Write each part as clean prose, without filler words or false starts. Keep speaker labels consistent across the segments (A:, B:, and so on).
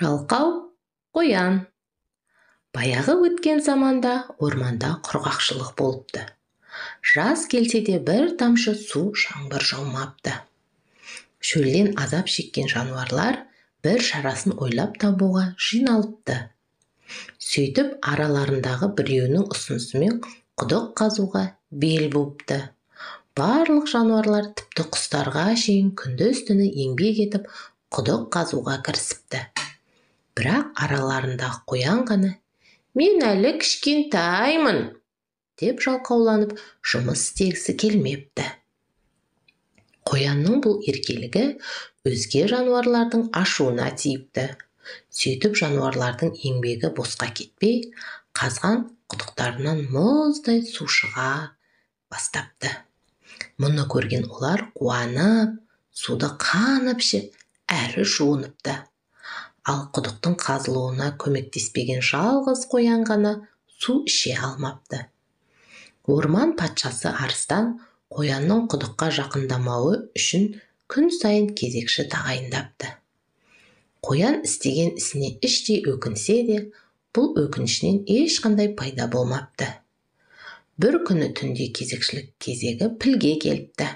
A: Жалқау қоян. Баяғы өткен заманда орманда құрғақшылық болыпты. Жаз келсе де бір тамшы су жаңбыр жаумапты. Шөлден азап шеккен жануарлар бір шарасын ойлап табуға жиналыпты. Сөйтіп араларындағы біреуінің ұсынысымен құдық қазуға бел буыпты. Барлық жануарлар, тіпті құстарға шейін күндіз-түні еңбек етіп құдық қазуға кірісіпті. Бірақ араларындағы қоян ғана «Мен әлі кішкентаймын» деп жалқауланып жұмыс істегісі келмепті. Қоянның бұл еркелігі өзге жануарлардың ашуына тиіпті. Сөйтіп жануарлардың еңбегі босқа кетпей, қазған құдықтарынан мұздай су шыға бастапты. Мұны көрген олар қуанып, суды қанып ішіп, әрі жуыныпты. Ал құдықтың қазылуына көмектеспеген жалғыз қоян ғана су іше алмапты. Орман патшасы арыстан қоянның құдыққа жақындамауы үшін күн сайын кезекші тағайындапты. Қоян істеген ісіне іштей өкінсе де, бұл өкінішінен ешқандай пайда болмапты. Бір күні түнде кезекшілік кезегі пілге келіпті.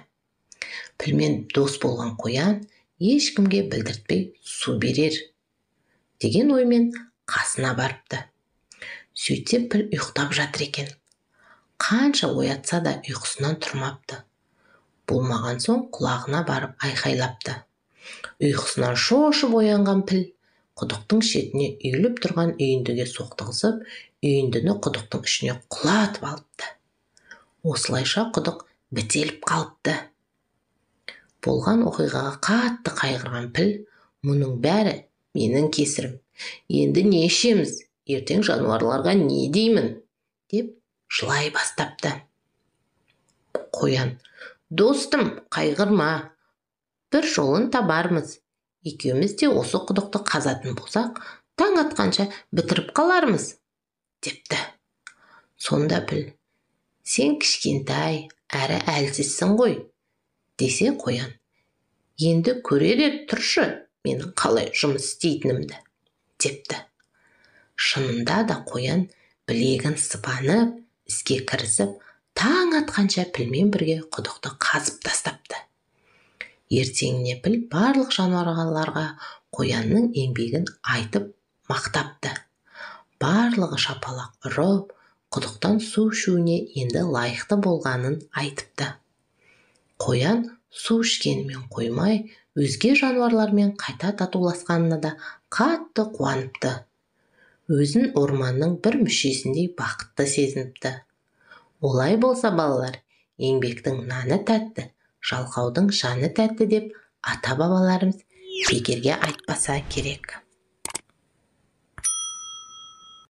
A: Пілмен дос болған қоян ешкімге білдіртпей су берер деген оймен қасына барыпты. Сөйтсе піл ұйықтап жатыр екен. Қанша оятса да ұйқысынан тұрмапты. Болмаған соң құлағына барып айқайлапты. Ұйқысынан шошып оянған піл құдықтың шетіне үйіліп тұрған үйіндіге соқтығысып, үйіндіні құдықтың ішіне құлатып алыпты. Осылайша құдық бітеліп қалыпты. Болған оқиғаға қатты қайғырған піл, мұның бәрі менің кесірім. Енді не ішеміз? Ертең жануарларға не деймін? Деп жылай бастапты. Қоян, достым, қайғырма. Бір жолын табармыз. Екеуміз де осы құдықты қазатын болсақ, таң атқанша бітіріп қалармыз, депті. Сонда піл, сен кішкентай, әрі әлсізсің ғой, десе қоян. Енді көре де тұршы, менің қалай жұмыс істейтінімді, депті. Шынында да қоян білегін сыбанып, іске кірісіп, таң атқанша пілмен бірге құдықты қазып тастапты. Ертеңіне піл барлық жануарларға қоянның еңбегін айтып мақтапты. Барлығы шапалақ ұрып, құдықтан су ішуіне енді лайықты болғанын айтыпты. Қоян су ішкенімен қоймай, өзге жануарлармен қайта татуласқанына да қатты қуаныпты. Өзін орманның бір мүшесіндей бақытты сезініпті. Олай болса балалар, еңбектің наны тәтті, жалқаудың жаны тәтті деп ата-бабаларымыз бекерге айтпаса керек.